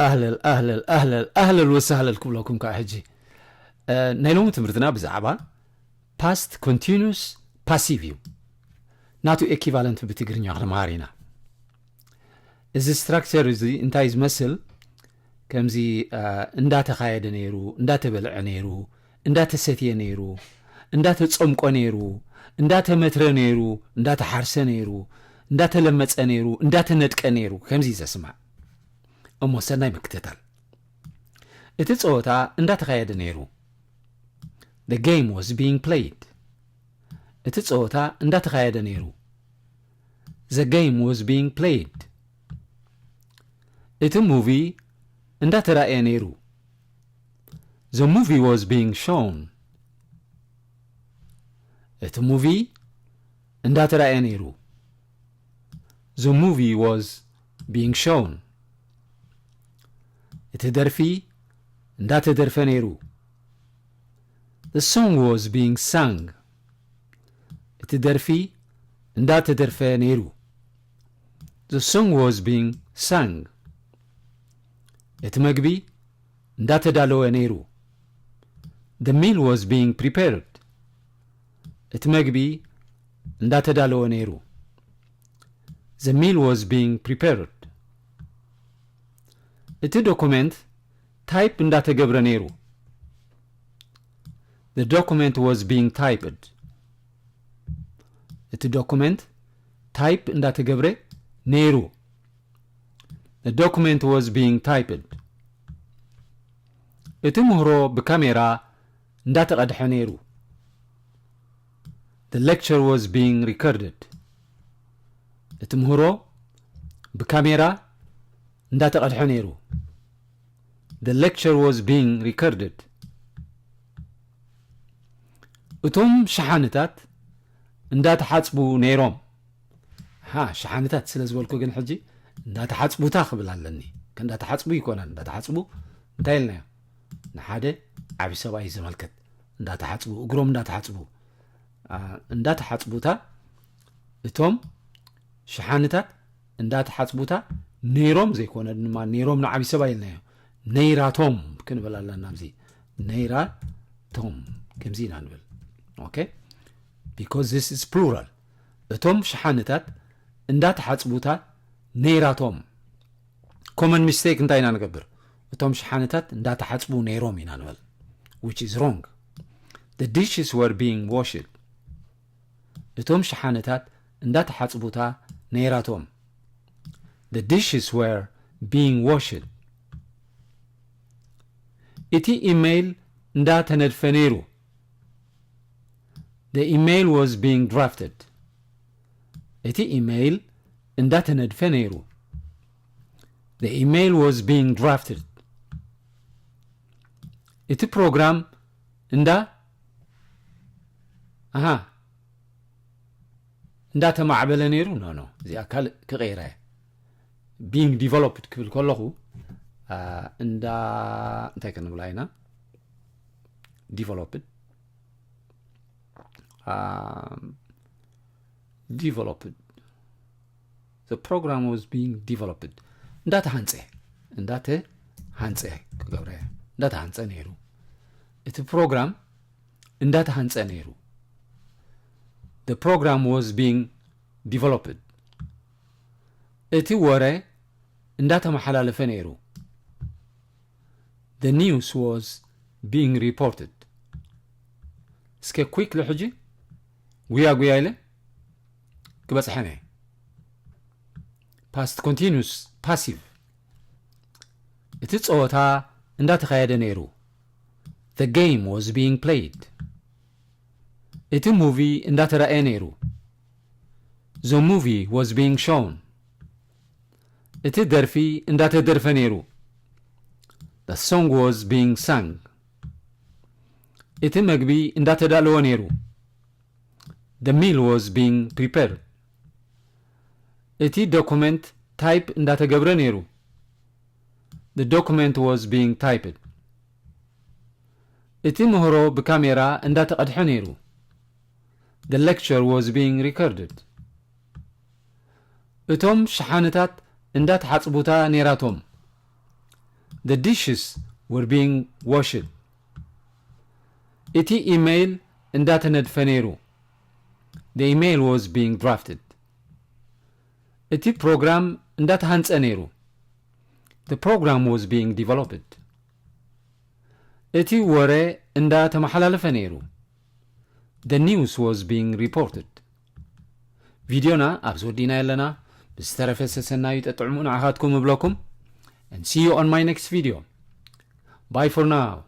ኣህለል ኣህለል ኣህለል ኣህለል ወሰህለል ክብለኩም ከዓ ሕጂ። ናይ ሎሚ ትምህርትና ብዛዕባ past continuous passive እዩ። ናቱ equivalent ብትግርኛ ክንመሃር ኢና። እዚ structure እዚ እንታይ ዝመስል? ከምዚ እንዳተኻየደ ነይሩ፣ እንዳተበልዐ ነይሩ፣ እንዳተሰትየ ነይሩ፣ እንዳተጸምቆ ነይሩ፣ እንዳተመትረ ነይሩ፣ እንዳተሓርሰ ነይሩ፣ እንዳተለመጸ ነይሩ፣ እንዳተነድቀ ነይሩ፣ ከምዚ ዘስማዕ። እሞ ሰናይ ምክትታል። እቲ ጸወታ እንዳተኻየደ ነይሩ። The game was being played. እቲ ጸወታ እንዳተኻየደ ነይሩ። The game was being played. እቲ ሙቪ እንዳተራእየ ነይሩ። The movie was being shown. እቲ ሙቪ እንዳተራእየ ነይሩ። The movie was being shown. እቲ ደርፊ እንዳተደርፈ ነይሩ። The song was being sung. እቲ ደርፊ እንዳተደርፈ ነይሩ። The song was being sung. እቲ መግቢ እንዳተዳለወ ነይሩ። The meal was being prepared. እቲ መግቢ እንዳተዳለወ ነይሩ። The meal was being prepared. እቲ ዶኩመንት ታይፕ እንዳተገብረ ነይሩ። The document was being typed. እቲ ዶኩመንት ታይፕ እንዳተገብረ ነይሩ። The document was being typed. እቲ ምህሮ ብካሜራ እንዳተቐድሐ ነይሩ። The lecture was being recorded. እቲ ምህሮ ብካሜራ እንዳተቐድሐ ነይሩ። The lecture was being recorded. እቶም ሸሓንታት እንዳተሓጽቡ ነይሮም። ሃ፣ ሸሓንታት ስለ ዝበልኩ ግን ሕጂ እንዳተሓጽቡታ ክብል ኣለኒ። እንዳተሓጽቡ ይኮነን፣ እንዳተሓጽቡ እንታይ ኢልናዮ? ንሓደ ዓቢ ሰብኣይ ዘመልከት። እንዳተሓጽቡ፣ እግሮም እንዳተሓጽቡ። አ፣ እንዳተሓጽቡታ እቶም ሸሓንታት እንዳተሓጽቡታ ነይሮም ዘይኮነ ድማ ነይሮም ንዓቢ ሰብኣይ ኢልናዮ። ነይራቶም ክንብል ኣለና ኣብዚ። ነይራቶም ከምዚ ኢና ንብል። Okay? Because this is plural. እቶም ሸሓንታት እንዳተሓጽቡታ ነይራቶም። Common mistake እንታይ ኢና ንገብር? እቶም ሸሓንታት እንዳተሓጽቡ ነይሮም ኢና ንብል። Which is wrong. The dishes were being washed. እቶም ሸሓንታት እንዳተሓጽቡታ ነይራቶም። The dishes were being washed. እቲ ኢሜይል እንዳተነድፈ ነይሩ። The email was being drafted. እቲ ኢሜይል እንዳተነድፈ ነይሩ። The email was being drafted. እቲ ፕሮግራም እንዳ ኣሃ እንዳተማዕበለ ነይሩ። ኖ ኖ፣ እዚኣ ካልእ ክቐይራ እየ። Being developed ክብል ከለኹ እንዳ እንታይ ክንብላ ኢና? Developed. Developed. The program was being developed. እንዳተሃንፀ እንዳተሃንፀ ክገብረ እንዳተሃንፀ ነይሩ። እቲ ፕሮግራም እንዳተሃንፀ ነይሩ። The program was being developed. እቲ ወረ እንዳተመሓላለፈ ነይሩ። The news was being reported. እስከ quickly ሕጂ ጉያ ጉያ ኢለ ክበፅሐን እየ። Past continuous passive። እቲ ፀወታ እንዳተኻየደ ነይሩ። The game was being played. እቲ ሙቪ እንዳተራእየ ነይሩ። The movie was being shown. እቲ ደርፊ እንዳተደርፈ ነይሩ። The song was being sung. እቲ መግቢ እንዳተዳለወ ነይሩ። The meal was being prepared. እቲ ዶኩመንት ታይፕ እንዳተገብረ ነይሩ። The document was being typed. እቲ ምህሮ ብካሜራ እንዳተቐድሐ ነይሩ። The lecture was being recorded. እቶም ሸሓንታት እንዳተሓጽቡታ ነይራቶም። The dishes were being washed. እቲ ኢሜይል እንዳተነድፈ ነይሩ። The email was being drafted. እቲ ፕሮግራም እንዳተሃንጸ ነይሩ። The program was being developed. እቲ ወረ እንዳተመሓላለፈ ነይሩ። The news was being reported. ቪድዮና ኣብዚ ወዲእና ኣለና። ብዝተረፈ ሰሰናዩ ጠጥዕሙ ንዓኻትኩም እብለኩም። And see you on my next video. Bye for now.